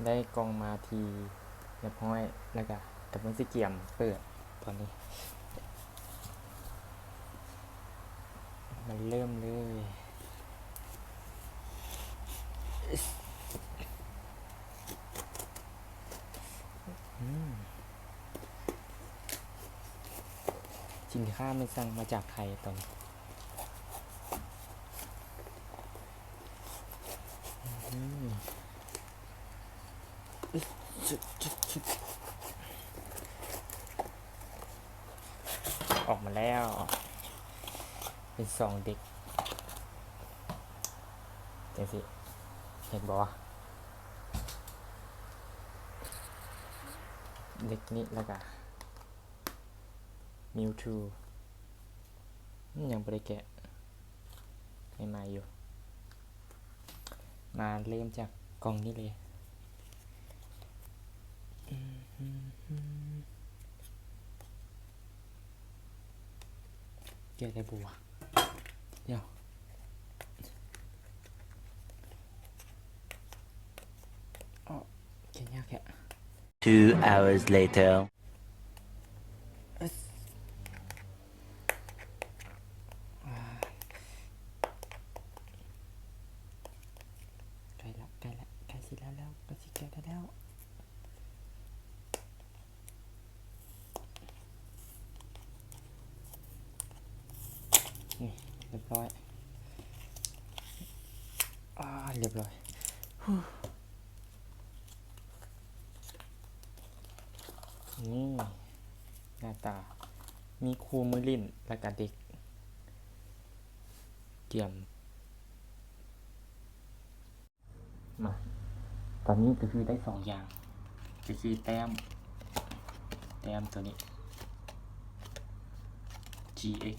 ໄດ້ກ່ອງມາທີ່ຮຽບຮ້ອຍ ແລ້ວກະກຳລັງຊິກຽມເປີດຕອນນີ້. ມາເລີ່ມເລີຍ. ອືມ ສິນຄ້າແມ່ນສັ່ງມາຈາກໄທຕອນນີ້. ອືມ ອອກມາແລ້ວ ເປັນສອງເດັກຈັ່ງຊີ້ ເຫັນບໍ່? ເດັກນີ້ ແລ້ວກະ Mewtwo ຍັງບໍ່ໄດ້ແກະ ໃໝ່ໆຢູ່. ມາເລີ່ມຈາກກ່ອງນີ້ເລີຍ. ແກະໄດ້ບໍ່ວະ? ດຽວ ເອົາ ແກະຍາກແທ້. Two hours later. ໃກ້ລະ ໃກ້ລະ ໃກ້ຊິແລ້ວແລ້ວ ໃກ້ຊິແກະໄດ້ແລ້ວ. ນີ້ ຮຽບຮ້ອຍ. ອາ ຮຽບຮ້ອຍ. ນີ້ ໜ້າຕາ ມີຄູ່ມືຫຼິ້ນ ແລ້ວກະເດັກກຽມ. ມາ ຕອນນີ້ກະຄືໄດ້ສອງຢ່າງ ກະຄືແຕ້ມ ແຕ້ມໂຕນີ້ ຈີເອັກ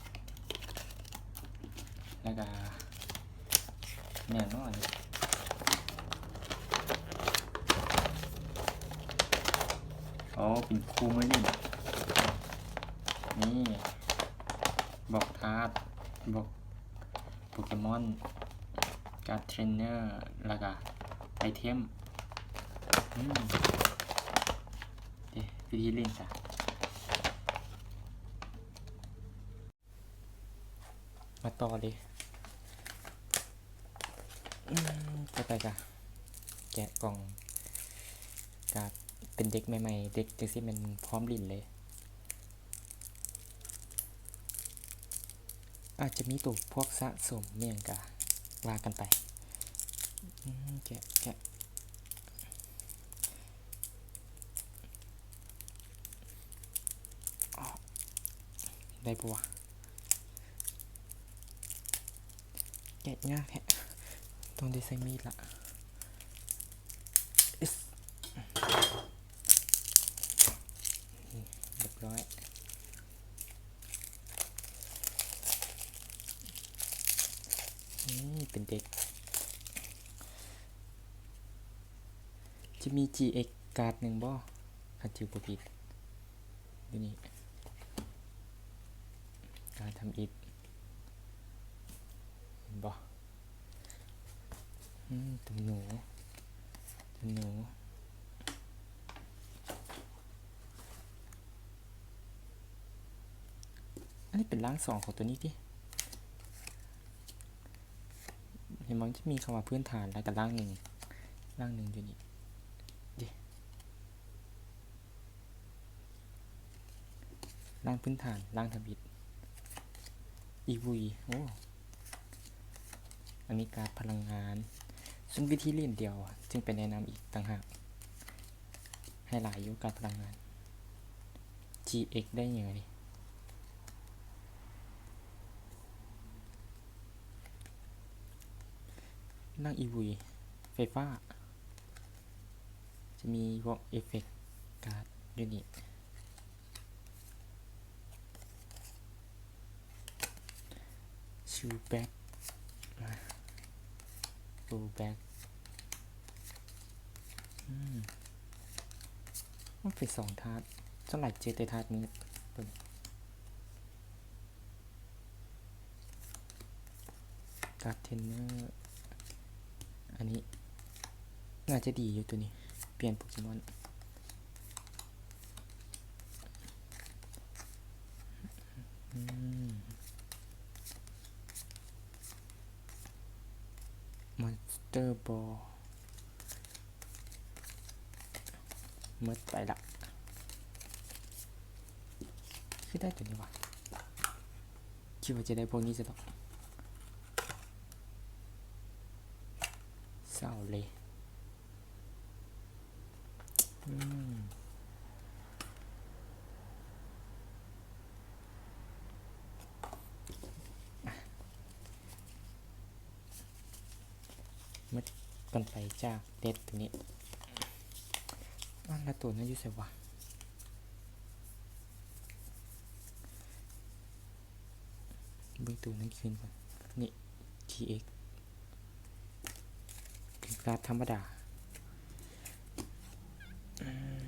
ແລ້ວກະ ແນ່ນອນ ໂອ ເປັນຄູ່ມືຫຼິ້ນ ນີ້ ບອກທາດ ບອກ ໂປເກມອນ ກາດເທຣນເນີ ແລ້ວກະໄອເທັມ. ອືມ ເດ ວິທີຫຼິ້ນຊະ ມາຕໍ່ເລີຍ. ອືມ ຕໍ່ໄປກະແກະກ່ອງ ກະເປັນເດັກໃໝ່ໆ ເດັກຈັ່ງຊີ້ແມ່ນພ້ອມຫຼິ້ນເລີຍ. ອາດຈະມີໂຕພວກສະສົມອີ່ຫຍັງກະວ່າກັນໄປ. ອືມ ແກະ ແກະ ອອກ ໄດ້ບໍ່ວະ? ແກະຍາກແຮະ ຕ້ອງໄດ້ໃຊ້ມີດລະ. ອຶດ ນີ້ ຮຽບຮ້ອຍ. ນີ້ເປັນເດັກ ຈະມີຈີເອັກກາດໜຶ່ງບໍ່ ຄັນຈື່ບໍ່ຜິດ ຢູ່ນີ້ ກາດທຳອິດ ເຫັນບໍ່? ອືມ ຕຸ່ມໜູ ຕຸ່ມໜູ ອັນນີ້ເປັນຮ່າງສອງຂອງໂຕນີ້ຕິ ເຫັນບໍ່? ມັນຈະມີຄຳວ່າພື້ນຖານ ແລ້ວກະຮ່າງໜຶ່ງ ຮ່າງໜຶ່ງຢູ່ນີ້ເດ. ລ້າງພື້ນຖານ ລ້າງທຳອິດ ອີວຸຍ ໂອ້ ອັນນີ້ກາດພະລັງງານ ສ່ວນວິທີຫຼິ້ນດຽວຈຶ່ງໄປແນະນຳອີກຕ່າງຫາກ ໃຫ້ຫຼາຍຢູ່ກາດພະລັງງານ ຈີເອັກ ໄດ້ຫຍັງນີ້ ລ້າງອີວຸຍ ໄຟຟ້າ. ຈະມີພວກເອເຟັກກາດຢູ່ນີ້ ຊູແບັກ ຟູແບັກ ອືມ ມັນເປັນສອງທາດ ສ່ວນຫຼາຍເຈີແຕ່ທາດມືດ ກາດເທຣນເນີ ອັນນີ້ໜ້າຈະດີຢູ່ໂຕນີ້ ປ່ຽນໂປເກມອນ ອືມ ມອນສເຕີບອລ ໝົດໄປລະ ຄືໄດ້ໂຕນີ້ຫວາ? ຄິດວ່າຈະໄດ້ພວກນີ້ຊະດອກ ເສົ້າເລີຍ ອືມ ໝົດກັນໄປຈາກເດັກໂຕນີ້ ອາ ແລ້ວໂຕນັ້ນຢູ່ໃສຫວາ? ເບິ່ງໂຕນັ້ນຄືນກ່ອນ ນີ້ ທີເອັກ ເປັນກາດທຳມະດາ ອືມ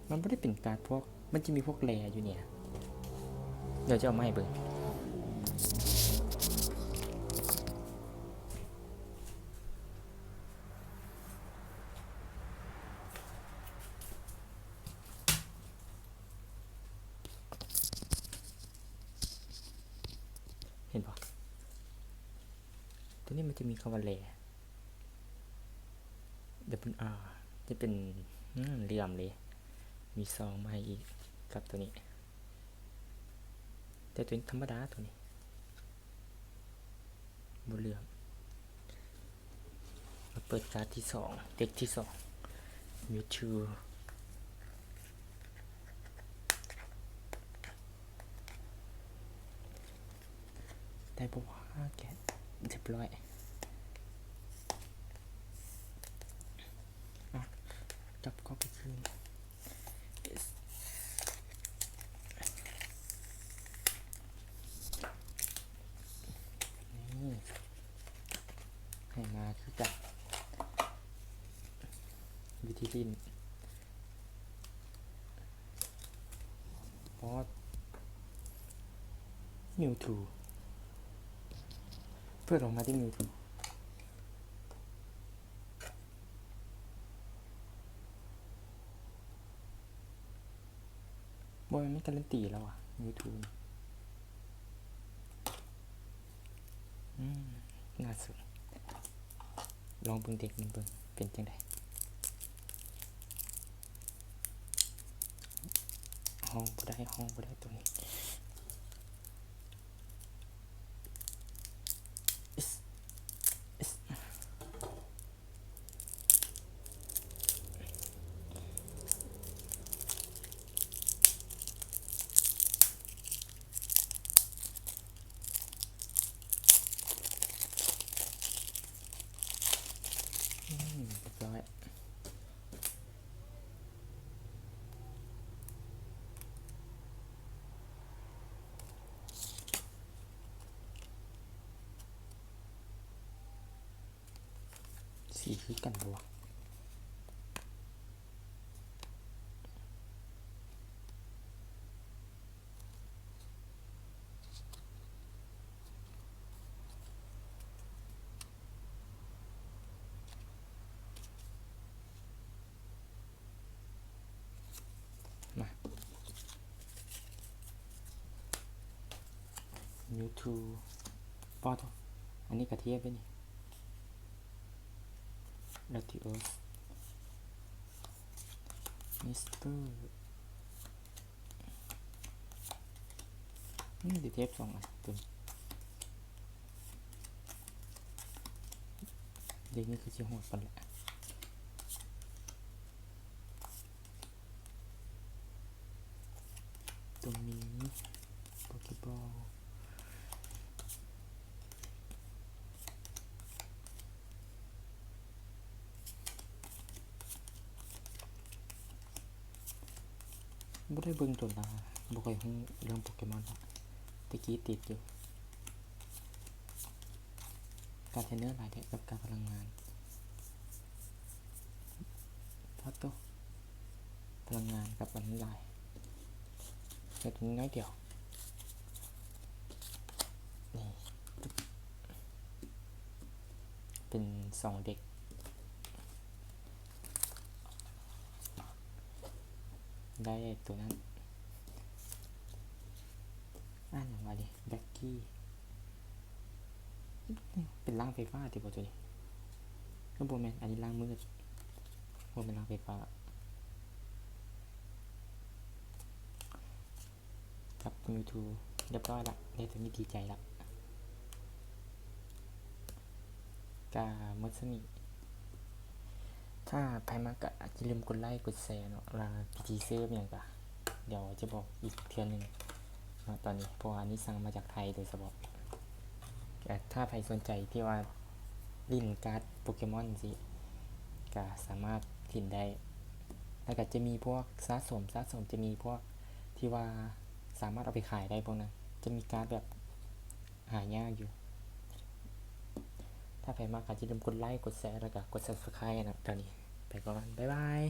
ມັນບໍ່ໄດ້ເປັນກາດພວກ ມັນຈະມີພວກແຣຢູ່ນີ້ນະ ດຽວຈະເອົາມາໃຫ້ເບິ່ງ. ເຫັນບໍ່? ໂຕນີ້ມັນຈະມີຄຳວ່າແຣ ດັບເບິນອາ ຈະເປັນ ອືມ ເຫຼື້ອມເລີຍ ມີຊອງໃໝ່ອີກກັບໂຕນີ້ ແຕ່ໂຕນີ້ທຳມະດາ ໂຕນີ້ ບໍ່ເຫຼື້ອມ. ມາເປີດກາດທີສອງ ເດັກທີສອງ ມິວທູ ໄດ້ບໍ່ຫວາ? ແກະ ຮຽບຮ້ອຍ ອ່ະ ຈັບເຂົ້າໄປຄືນ. ນີ້ ໃຫ້ມາຄືກັນ ວິທີຫຼິ້ນ ປອດ ມິວທູ ເປີດອອກມາທີ່ມິວທູ. ບໍ່ແມ່ນມັນກາຣັນຕີແລ້ວຫວາ ຢູທູບ ອືມ ໜ້າສົນ ລອງເບິ່ງເດັກມັນເບິ່ງເປັນຈັ່ງໃດ. ຮ້ອງບໍ່ໄດ້ ຮ້ອງບໍ່ໄດ້ໂຕນີ້. ອືມ ຮຽບຮ້ອຍ. ສີຄືກັນບໍ່ວະ? ມາ ຢູທູບ ປອດ ອັນນີ້ກະທຽບເດ້ນີ້ ລາຕິໂອສ ມິສເຕີ ນີ້ ເທບສອງອັນ ຕົວນີ້ ເດັກນີ້ຄືຊິໂຫດປານໃດ? ຕົວມີໂປເກບອລ ບໍ່ໄດ້ເບິ່ງດົນລະ ບໍ່ຄ່ອຍຮູ້ເລື່ອງໂປເກມອນລະ ແຕ່ກີ້ຕິດຢູ່ ການເທຣນເນີຫຼາຍແທ້ກັບການພະລັງງານ ປາດໂທ້ ພະລັງງານກັບອັນນັ້ນຫຼາຍ ເຮັດໜ້ອຍດຽວ ນີ້ ເປັນສອງເດັກ ໄດ້ໂຕນັ້ນ ອ່ານຫຍັງວະນີ້ ແບັກກີ້ ເປັນລາງໄຟຟ້າຕິບໍ່ໂຕນີ້? ກໍບໍ່ແມ່ນ ອັນນີ້ລາງມືດ ບໍ່ແມ່ນລາງໄຟຟ້າ. ກັບ YouTube ຮຽບຮ້ອຍລະ ໄດ້ໂຕນີ້ດີໃຈລະ ກະໝົດສ່ຳນີ້. ຖ້າໃຜມັກກະຢ່າລືມກົດໄລ້ກົດແຊເນາະ ແລ້ວວິທີເສີບຫຍັງກະ ດຽວຈະບອກອີກເທື່ອໜຶ່ງເນາະ ຕອນນີ້ ເພາະວ່າອັນນີ້ສັ່ງມາຈາກໄທໂດຍສະເພາະ. ກະຖ້າໃຜສົນໃຈທີ່ວ່າຫຼິ້ນກາດໂປເກມອນຊີ້ ກະສາມາດຫຼິ້ນໄດ້ ແລ້ວກະຈະມີພວກສະສົມ ສະສົມຈະມີພວກທີ່ວ່າສາມາດເອົາໄປຂາຍໄດ້ພວກນັ້ນ ຈະມີກາດແບບຫາຍາກຢູ່. ຖ້າໃຜມັກກະຢ່າລືມກົດໄລ້ກົດແຊ ແລ້ວກະກົດ Subscribe ເນາະ ຕອນນີ້ໄປກ່ອນ ບາຍບາຍ.